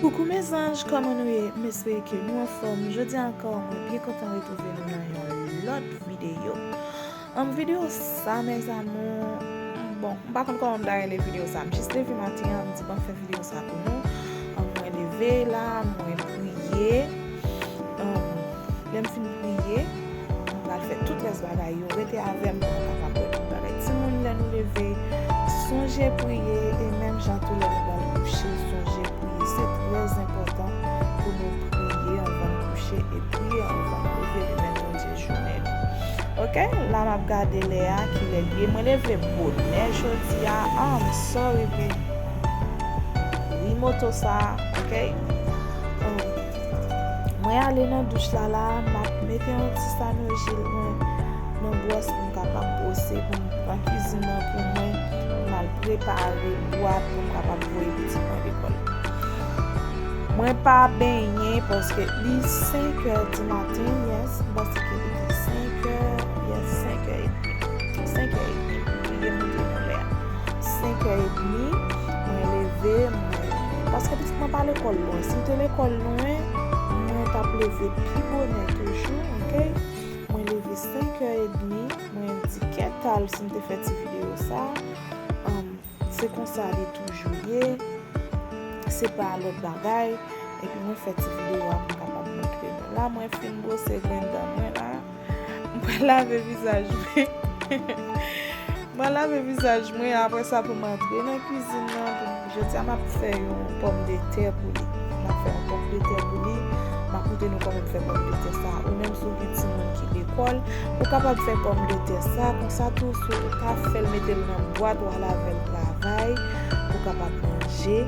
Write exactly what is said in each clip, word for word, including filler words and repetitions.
Coucou mes anges, kòman nou ye? M espere ke nou anfòm. Jodi a ankò, mwen byen kontan retwouve nou nan yon lòt videyo. An videyo sa, mes amours, bon, m pa konn kòman m ta rele videyo sa. M jis leve maten an, m di, "Bon, fè videyo sa pou nou." An mwen leve la, mwen priye. An, lè m fin priye, mwen pral fè tout rès bagay yo. Rete avè m pou nou kapab wè tout bagay. Timoun, lè nou leve, sonje priye, e menm jan tou lè nou pral kouche, sonje priye. Se trè enpòtan pou nou priye anvan n kouche e priye anvan n leve, remèt Bondye jounen nou. Oke, la m ap gade lè a, kilè l ye. Mwen leve bonè jodi a. Ah, I'm sorry pou ri moto sa, oke? Mwen ale nan douch la la, m ap mete yon ti Saneojil mwen nan bwòs pou m kapab bwose, pou m pran kwizin nan pou mwen, pou m al prepare bwat pou m kapab voye pitit mwen lekòl. Mwen pa benyen paske li senkè di maten, yes, m panse ke li te senkè, yes, senkè edmi. Senkè edmi, m bliye montre nou lè a. Senkè edmi, mwen leve, mwen, paske pitit mwen pa lekòl lwen. Si l te lekòl lwen, mwen t ap leve pi bonè toujou, oke? Mwen leve senkè edmi, mwen di kèt al si m te fè ti videyo sa. Anm, se konsa li toujou ye. Se pa lòt bagay. Epi mwen fè ti videyo a pou m kapab montre nou. La, mwen fin bwose grenn dan mwen la. Mwen lave vizaj mwen. Mwen lave vizaj mwen, apre sa pou m antre nan kwizin nan. Pou, jodi a m ap fè yon pòmdetè pou li. M ap fè yon pòmdetè pou li. M ap montre nou kòman m fè pòmdetè sa. Ou menm si w gen timoun ki lekòl, ou kapab fè pòmdetè sa. Konsa tou, si w ka fè l mete l nan bwat, w al avè l travay, pou w kapab manje,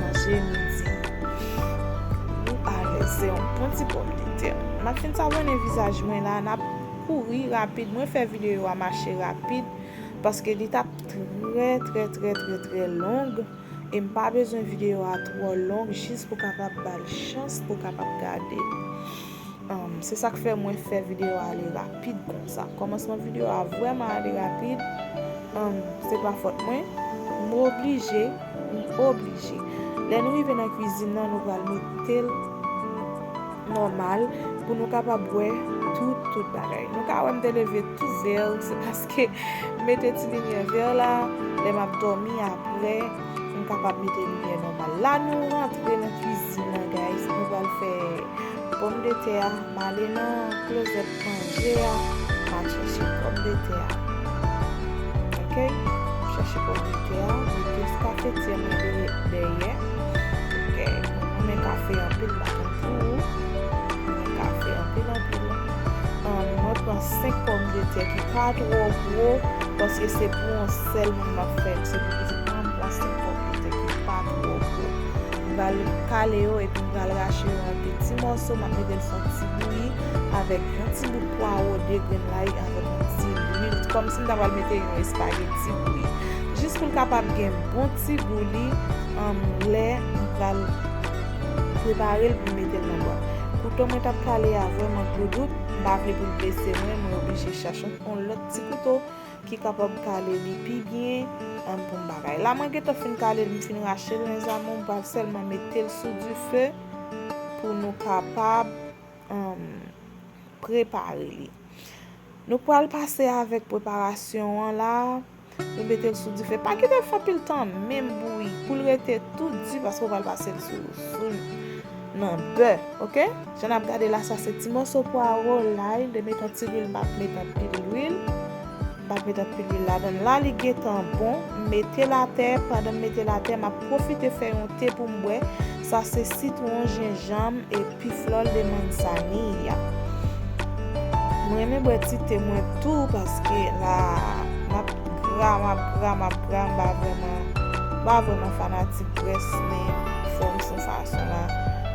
manje midi. Ou alèz, se yon bon ti pòmdetè. M ap fin savonnen vizaj mwen la, n ap kouri rapid. Mwen fè videyo a mache rapid, paske li t ap trè, trè, trè, trè, trè long. E m pa bezwen videyo a twò long, jis pou kapab ba l chans pou kapab gade l. Anm, se sa k fè mwen fè videyo a ale rapid konsa. Kòmansman videyo a vrèman ale rapid. Anm, se pa fòt mwen. M oblije, m oblije. Lè nou rive nan kwizin nan, nou pral mete l nòmal pou nou kapab wè tout, tout bagay. Nou ka wè m te leve tou vè, se paske m mete ti limyè vè la, lè m ap dòmi apre, m kapab mete limyè nòmal. La, nou rantre nan kwizin nan, guys. Nou pral fè pòmdetè a. M ale nan klozèt manje a, m al chèche pòmdetè a. Oke? M chèche pòmdetè a, mete kafetyè mwen dèyè, dèyè. Oke? Mwen renmen kafe anpil, m pa konn pou ou. Mwen renmen kafe anpil, anpil. Ann, mwen pran senk pòmdetè ki pa twò gwo, paske se pou yon sèl moun m ap fè l, se pou pitit mwen, m pran senk pòmdetè ki pa twò gwo. M pral kale yo epi m pral rache yo an piti mòso, m ap mete l sou yon ti bouyi avèk yon ti bout pwawo, de grenn lay avèk yon ti lwil, kòmsi m ta pral mete yon espageti bouyi. Jis pou l kapab gen bon ti gou li, anm, lè m pral prepare l pou m mete l nan bwat. Kouto mwen t ap kale a vrèman gloudout, m pa vle pou l blese mwen, mwen oblije chache yon lòt ti kouto ki kapab kale li pi byen, anm, pou m bagay. La, mwen gentan fin kale l, m fin rache l, mes amours, m pral sèlman mete l sou dife pou nou kapab, anm, prepare li. Nou pral pase avèk preparasyon an la. Nou mete l sou dife. Pa kite l fè anpil tan menm bouyi. Pou l rete tou di, paske w pral pase l sou, sou nan bè, oke? Jan n ap gade la, sa se ti mòso pwawo, lay, m te mete yon ti lwil, m pa t mete anpil lwil. M pa t mete anpil lwil ladan l. La, li gentan bon. M mete l atè. Pandan m mete l atè, m ap pwofite fè yon te pou m bwè. Sa se sitwon, jenjanm, epi flor de manzanilla. Mwen renmen bwè ti te mwen tou, paske la, m ap gra, m ap gra, m ap gra, m pa vrèman, m pa vrèman fanatik grès, men fò m se yon fason la,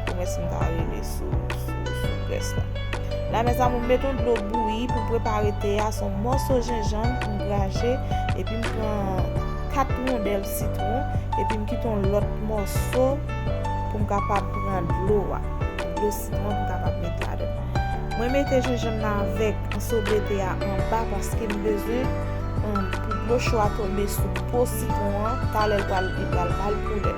pou mwen si m ta rele sou, sou, sou grès la. La, mes amours, m mete yon dlo bouyi pou prepare te a, se yon mòso jenjanm m graje, epi m pran kat wondèl sitwon, epi m kite yon lòt mòso pou m kapab pran dlo a. Dlo sitwon pou m kapab mete ladan. Mwen mete jenjanm nan avèk ansoblete a anba paske m bezwen, um, pou dlo cho a tonbe sou po sitwon an, talè l pral, li pral ba l koulè.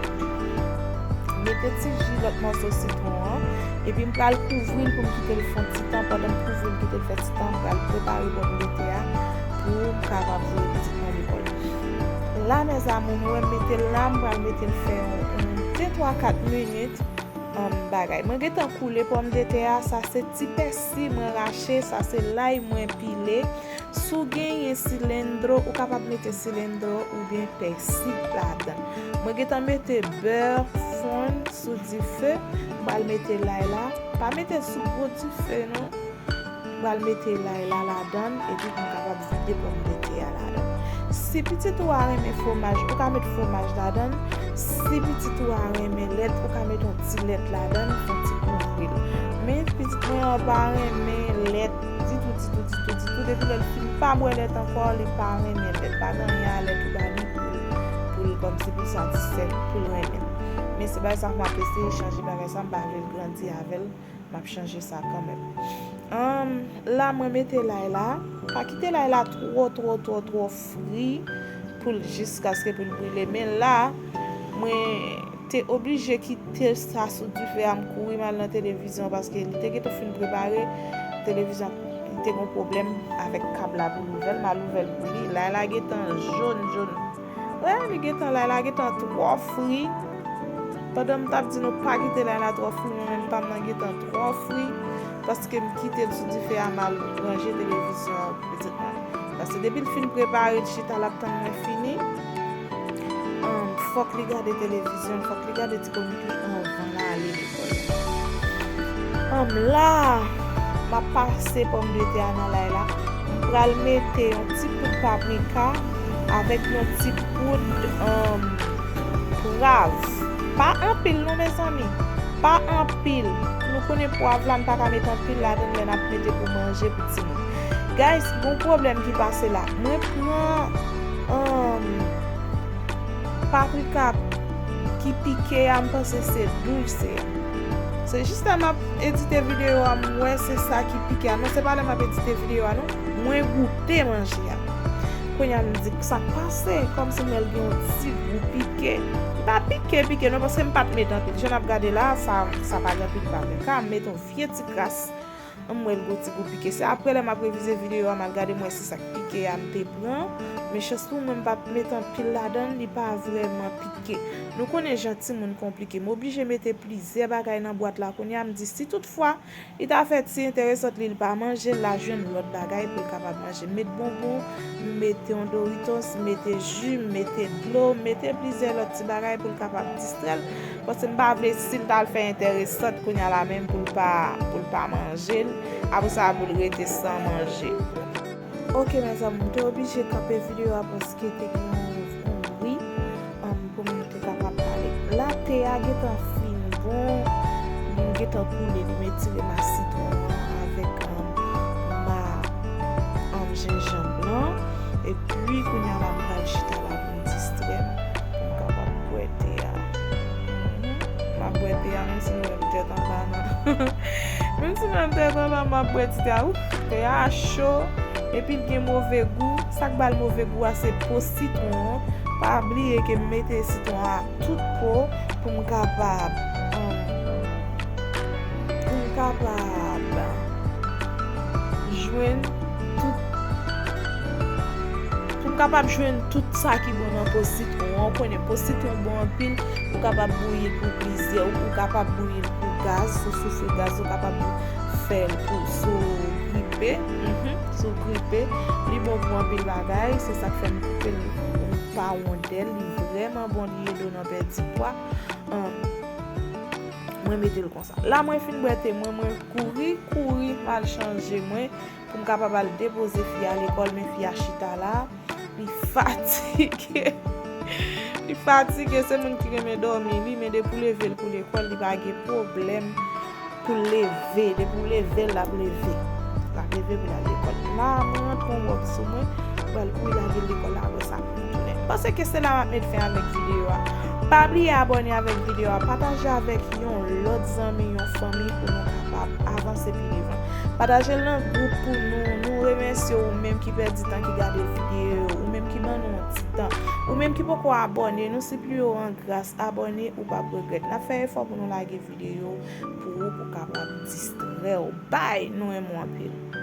M Mete ti ji lòt mòso sitwon an, epi m pral kouvri l pou m kite l fè yon ti tan. Pandan m kouvri l, kite l fè ti tan, m pral prepare pòmdetè a pou m kapab voye pitit mwen lekòl. La, mes amours, mwen mete l la, m pral mete l fè yon, yon de twa kat minit. Bagay. Mwen gentan koule pòmdetè a, sa se ti pèsi mwen rache, sa se lay mwen pile. Si w genyen cilantro, ou kapab mete cilantro oubyen pèsi ladan. Mwen gentan mete bè fonn sou dife, m pral mete lay la. Pa mete l sou gwo dife non. M pral mete lay la ladan l, epi pou m kapab vide pòmdetè a ladan l. Si pitit ou a renmen fwomaj, ou ka met fwomaj ladan l. Si pitit ou a renmen lèt, ou ka met yon ti lèt ladan l, fè yon ti kouvri l. Men pitit mwen an pa renmen lèt ditou, ditou, ditou, ditou. Depi lè l fin pa bwè lèt ankò, li pa renmen lèt. Pa gen anyen a lèt ou ba li pou l, pou l kòmsi pou l satisfè, pou l renmen l. Men se bagay sa m ap eseye chanje bagay sa, m pa vle l grandi avè l. M ap chanje sa kanmenm. Ahn, la, mwen mete lay la. Pa kite lay la twò, twò, twò, twò fri pou l jiskaske pou l brile. Men la, mwen te oblije kite sa sou dife a, m kouri m al nan televizyon paske li te gentan fin prepare. Televizyon, li te gen pwoblèm avèk kab la pou l ouvè l, m al ouvè l pou li. Lay la gentan jòn, jòn. Wè, li gentan la, la gentan twò fri. Pandan m t ap di nou pa kite lay la twò fri, mwen menm pa m nan gentan twò fri, paske m kite l sou dife a, m al ranje televizyon an pitit mwen. Paske depi l fin prepare, l chita, l ap tann mwen fini, ahn, fòk li gade televizyon, fòk li gade ti komik li anvan l ale lekòl. Ahn, la, m ap pase pòmdetè a nan lay la. M pral mete yon ti poud paprika avèk yon ti poud, um, pwav. Pa anpil non, mezanmi. Pa anpil. Nou konnen pwav la, m pa ka met anpil ladan l lè n ap mete pou manje pou timoun. Guys, gon pwoblèm ki pase la. Mwen pran, um, paprika ki pike a, m panse se doulse a. Se jis lè m ap edite videyo a, m wè se sa ki pike a. Non, se pa lè m ap edite videyo a, non. Mwen goute manje a. Kounye a, m di, "Sa k pase?" Kòmsi m wè l gen yon ti gou pike. Li pa pike, pike, non, paske m pa t met anpil. Jan n ap gade la, sa, sa pa gen anpil paprika. M met yon vye ti kras. M wè l gon ti gou pike. Se apre lè m ap revize videyo a, m al gade, m wè se sa k pike a m te pran. Men chans pou mwen, m pa t met anpil ladan l, li pa vrèman pike. Nou konnen jan timoun konplike. M oblije mete plizyè bagay nan bwat la. Kounye a, m di, si toutfwa li ta fè ti enteresan li, li pa manje l, l a jwenn lòt bagay pou l kapab manje. M met bonbon, m mete yon Doritos, m mete ji, m mete dlo, m mete plizyè lòt ti bagay pou l kapab distrè l. Paske m pa vle si l t al fè enteresant kounye a la menm pou l pa, pou l pa manje l. Apre sa, pou l rete san manje. Ok, mezanmi, m te oblije kanpe videyo a paske te gen yon, yon bri, um, pou m te kapab pale. La, te a gentan fin bon, li gentan koule, li m etire ma sitwon an avèk, um, ma, um, jenjanm lan. Epi, kounye a la, m pral chita la pou m distrè m, pou m kapab bwè te a. Mhm. M ap bwè te a, menm si m wè m tèt anba nan. Menm si m wè m tèt anba, m ap bwè ti te a. Ouf, te a cho. Epi l gen move gou. Sa k ba l move gou a, se po sitwon an. Pa bliye ke m mete sitwon an ak tout po pou m kapab, um, pou m kapab jwenn tout, pou m kapab jwenn tout sa ki bon nan po sitwon an. Ou konnen po sitwon bon anpil, ou kapab bouyi l pou plizyè, ou, ou kapab bouyi l pou gaz, sou soufri gaz, ou kapab fè l pou, si w gripe, mhm, si w gripe, li bon pou anpil bagay, se sa k fè m koupe l pa wondèl, li vrèman bon, li ede w nan pèdi pwa. Ahn, mwen mete l konsa. La mwen fin bwè te mwen, mwen kouri, kouri, m al chanje mwen pou m kapab al depoze fi a lekòl, men fi a chita la, li fatige. Li fatige, se moun ki renmen dòmi li, men depi w leve l pou lekòl, li pa gen pwoblèm pou l leve. Depi w leve l, l ap leve. L ap leve pou l al lekòl. La, mwen rantre yon wòb sou mwen, m pral kouri lage l lekòl la, apre sa pou m tounen. M panse ke se la m ap met fen avèk videyo a. Pa bliye abòne avèk videyo a, pataje avèk yon lòt zanmi, yon fanmi pou nou kapab avanse pi devan. Pataje l nan gwoup pou nou. Nou remèsye ou menm ki pèdi tan ki gade videyo, ou menm ki Nan yon ti tan. Ou menm ki poko abòne, nou sipliye w an gras abòne, ou p ap regrèt. N ap fè efò pou nou lage videyo pou ou, pou kapab distrè w. Bay, nou renmen w anpil.